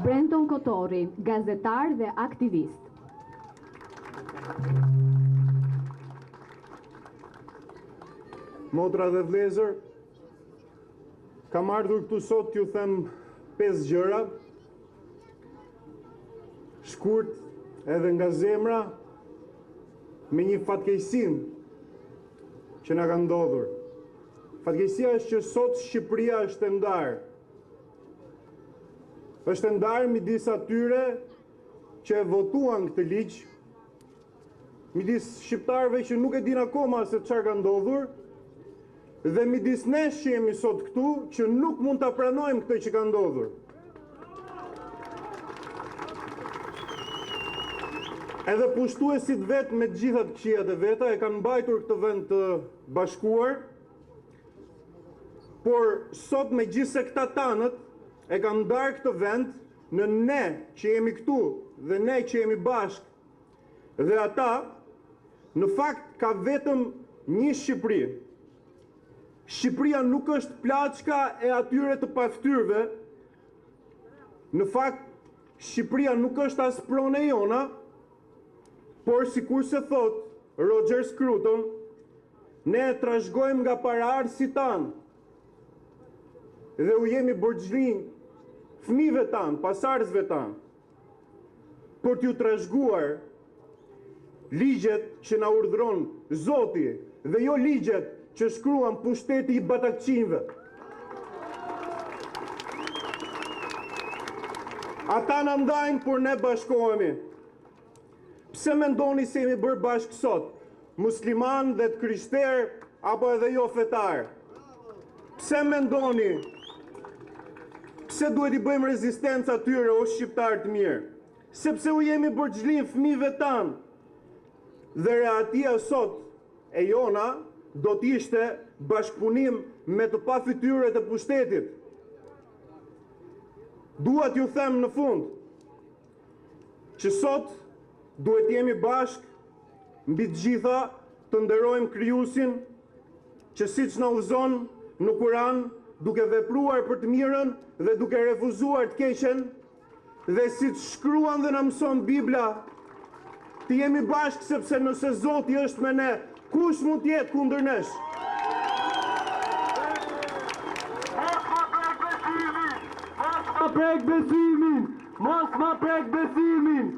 Brenton Kotorri, gazetar dhe aktivist. Motra dhe vëllezër, kam ardhur këtu sot t'ju them pesë gjëra. Shkurt edhe nga zemra me një fatkeqësi që na ka ndodhur. Fatkeqësia është që sot Shqipëria është e ndarë. Është e ndarë midis atyre që e votuan këtë ligj, midis shqiptarëve që nuk e dinë akoma se çfarë ka ndodhur, dhe midis nesh që jemi sot këtu, që nuk mund ta pranojmë këtë që ka ndodhur. Edhe pushtuesit vetë me të gjitha të këqijat e veta e kanë mbajtur këtë vend të bashkuar, por sot megjithëse këta tanët e kanë ndarë këtë vend në ne që jemi këtu dhe ne që jemi bashkë dhe ata, në fakt ka vetëm një Shqipëri. Shqipëria nuk është plaçka e atyre të paftyrëve. Në fakt, Shqipëria nuk është as pronë e jona, por sikurse thotë Roger Scruton, ne e trashëgojmë nga paraardhësit tanë dhe u jemi borxhlinj fëmijëve tanë, pasardhësve tanë, për t'ju trashëguar ligjet që na urdhëron Zoti dhe jo ligjet që shkruan pushteti i batakçinjve. Ata na ndajnë, por ne bashkohemi. Pse mendoni se jemi bërë bashkë sot, muslimanë dhe të krishterë apo edhe jo fetarë? Pse mendoni? Pse duhet t'i bëjmë rezistencë atyre o shqiptarë të mirë? Sepse u jemi borxhlinj fëmijëve tanë. Dhe rehatia sot e jona do të ishte bashkëpunim me të pafytyrët e pushtetit. Dua t'ju them në fund që sot duhet të jemi bashkë mbi të gjitha të nderojmë krijuesin që siç na udhëzon në Kuran duke vepruar për të mirën dhe duke refuzuar të keqen Dhe siç shkruan dhe na mëson Bibla, të jemi bashkë sepse nëse Zoti është me ne, kush mund të jetë kundër nesh? Mos ma prek besimin! Mos ma prek besimin! Mos ma prek besimin!